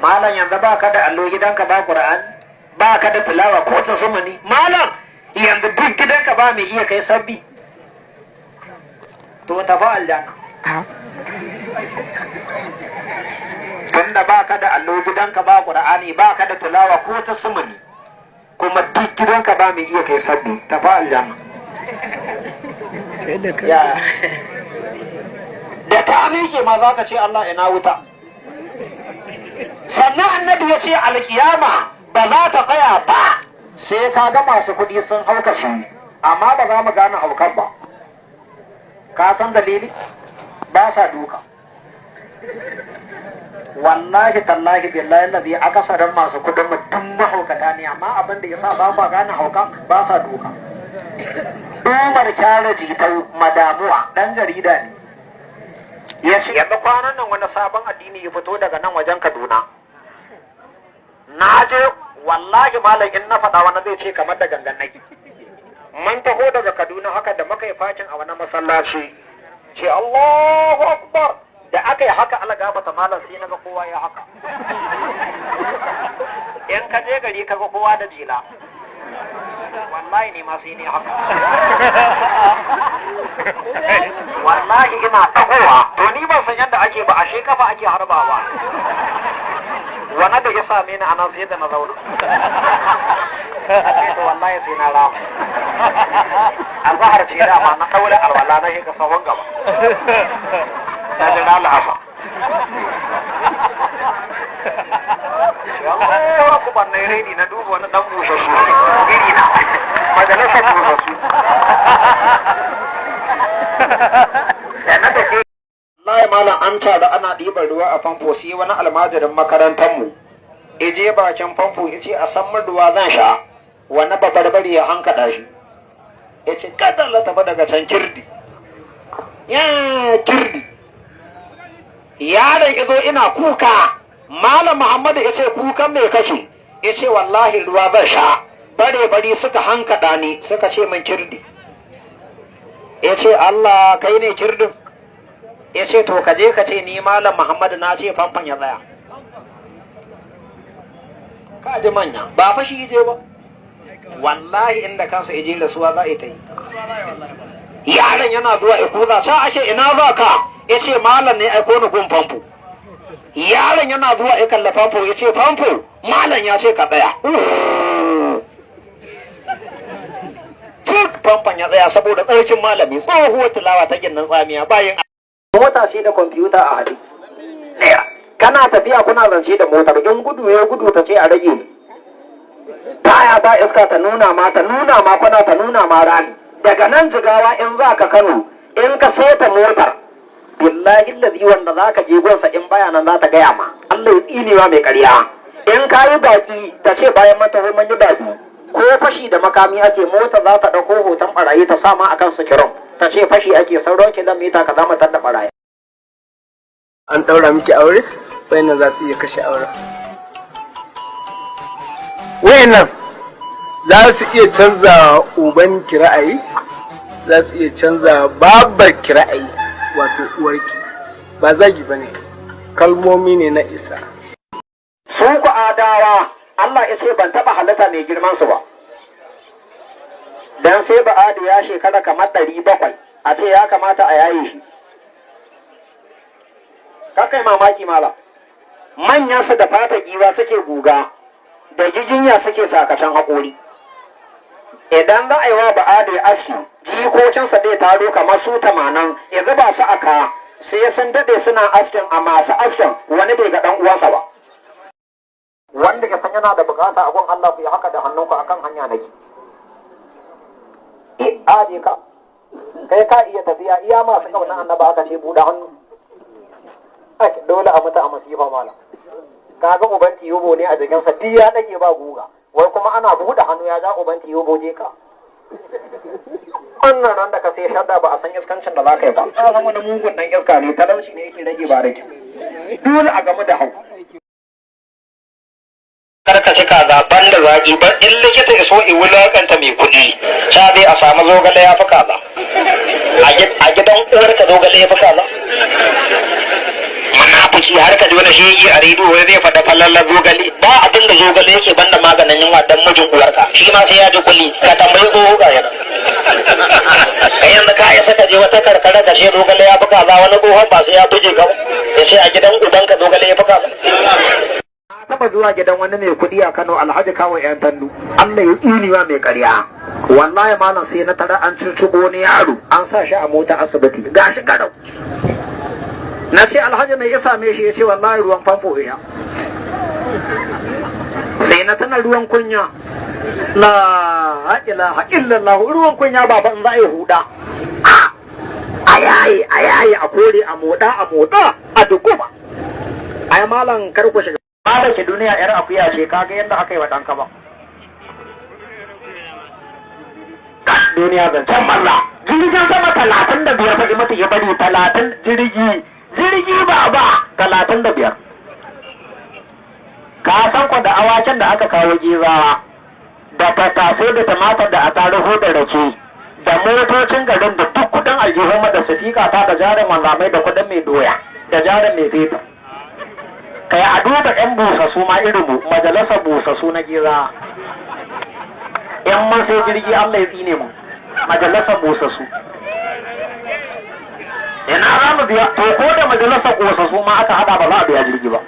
Malam, yanzu ba ka da allo gidanka, ba Qur'an, ba ka da tilawa ko ta sumuni. Malam, yanzu duk gidanka ba mai iya kai sabbi. To tafi aljanna. Tunda ba ka da allo gidanka, ba Qur'ani, ba ka da tilawa ko ta sumuni, kuma duk gidanka ba mai iya kai sabbi, tafi aljanna. Ya da ta miƙe ma za ka ce Allah ina wuta. Sannan Annabi ya ce alƙiyama ba za ta tsaya ba sai ka ga masu kuɗi sun haukace, amma ba za mu gane haukan ba. Ka san dalili? Ba sa duka. Wallahi tallahi billahi lazi, akasarin masu kuɗin mu duk mahaukata ne, amma abin da yasa ba ba gane haukan, ba sa duka. Umar Kyara Jitau Madamuwa dan jarida ne. Ya ce yanzu kwanan nan wani sabon addini ya fito daga nan wajen Kaduna. Na je, wallahi malam, in na faɗa wani zai ce kamar da gangan nake. Mun taho daga Kaduna haka da muka yi fakin a wani masallaci, ce Allahu Akbar da aka yi haka, ala gafata malam, sai naga kowa ya haka. In ka je gari kaga kowa da jila, wallahi ne ma sai ne haka. Wallahi ina tahowa, to ni ban san yadda ake ba, ashe kafa ake harbawa. Wani da ya same ni anan sai da na zauna. To wallahi sai na rama. Azhar ce dama na daure alwala na shiga sahun gaba, na jira la'asa. Yawa kuma na redi na duba wani dan bushashu iri na majalisar bushashu da na da ke. Wallahi malam, an taru ana ɗiban ruwa a famfo, sai wani almajirin makarantar mu ije bakin famfo ya ce a san min ruwa zan sha. Wani babarbare ya hankaɗa shi, ya ce kada la tafi daga can kirdi ya kirdi. Yaron izo ina kuka. Malam Muhammadu ya ce kukan me kake? Ya ce wallahi ruwa zan sha, bare bari suka hankaɗa ni suka ce min kirdi. Ya ce Allah, kai ne kirdin? Ya ce to ka je ka ce ni Malam Muhammadu na ce famfon ya tsaya. Ka ji manya ba fa shi je ba. Wallahi inda kansa ije rasuwa za a ta yi. Yaron yana zuwa ikuza sa ake ina za ka? Ya ce malam ne aiko ni gun famfo. Yaron yana zuwa ya kalla famfo, ya ce famfo, malam ya ce ka tsaya. Duk famfon ya tsaya saboda tsarkin malami. Tsohuwar tilawa ta ginin tsamiya bayan mota sai da kwamfuta a haɗe. Kana tafiya kuna zance da motar, in gudu ya gudu ta ce a rage, taya ba iska ta nuna ma, ta nuna ma kwana, ta nuna ma rami. Daga nan Jigawa in za ka Kano, in ka seta motar, billahi lazi, wanda za ka je gonsa in baya nan za ta gaya ma. Allah ya tsinewa mai ƙarya. In ka yi baki ta ce bayan mata mun yi baki. Ko fashi da makami ake, mota za ta ɗauko hoton ɓarayi ta sama akan sikirin, ta ce fashi ake, sauran kilomita ka zama da ɓarayi. An ɗaura miki aure, wayannan za su iya kashe auren, wayannan za su iya canza uban ki ra'ayi, za su iya canza babar ki ra'ayi, wato uwarki. Ba zagi ba ne, kalmomi ne na isa. Su ku Adawa, Allah ya ce ban taɓa halitta mai girman su ba. Dan sai ba Adu ya shekara kamar 700, a ce ya kamata a yaye shi. Kakai mamaki mala, manyan su da fata giwa suke guga, da giginya suke sakacen haƙori. Idan za a yi wa ba'adu aski, jikokinsa zai taro kamar su 80, ya zuba su a ka, sai sun daɗe suna askin, a masu askin wani bai ga ɗan uwansa ba. Wanda ya san yana da bukata a gun Allah, ku yi haka da hannunku, akan hanya nake. Aje ka kai ka iya tafiya, iya masu kaunan Annaba aka ce buɗe hannu. Dole a mutu a masifa malam. Kaga uban tiyobo ne a jikinsa duk ya dage ba guga, wai kuma ana buɗe hannu ya ja uban tiyobo. Je ka, wannan ran da ka sai shadda ba a san iskancin da za ka yi ba. Ka san wani mugun dan iska ne, talauci ne yake rage ba rage. Dole a gamu da hau. Karka ci kaza ban da zaki ba. In likita iso i wulakanta mai kuɗi, ca dai a samu zogale ya fi kaza. A gidan uwarka zogale ya fi kaza? Munafiki har ka ji wani shege a rediyo wai zai faɗa fallallar zogale. Ba abin da zogale yake banda maganin yunwa dan mijin uwarka, shi ma sai ya ji kuli. Ka tambayi tsoho ga yana. Kai yanzu ka isa ka je wata karkara ka ce zogale ya fi kaza, wani tsohon ba sai ya buje ka ba, ya ce a gidan ubanka zogale ya fi kaza. Taba zuwa gidan wani mai kuɗi a Kano, Alhaji Kawo yan Tandu, Allah ya tsiniwa mai ƙarya. Wallahi malam, sai na tara an cucubo wani yaro, an sa shi a mota asibiti, gashi garau. Na ce, "Alhaji, mai ya same shi?" Ya ce, "Wallahi ruwan famfo ya." Sai na tana ruwan kunya, la ilaha illallah, ruwan kunya ba ban za a yi huda a yayi a yayi, a kore, a moda a moda a dukuma. Ai malam, kar ku shiga ba da ke duniya yar akuya ce. Kaga yadda aka yi wa ɗanka ba. Duniya zancen malla. Jirgin sama 35 faɗi mata ya bari, 30 jirgi, jirgi ba ba 35. Ka san ko da awakin da aka kawo Gezawa, da tattasai da tumatir da ataruhu da rake da motocin garin da duk kudin aljihun da sifika ta da jarin wanzamai da kudin mai doya da jarin mai fetur. Kai, a duba yan busassu ma irin mu, majalisar busassu na Geza. Yan mun sai jirgi, Allah ya tsine mu, majalisar busassu. Ina za mu biya? To ko da majalisar busassu ma aka hada, ba za a biya jirgi ba.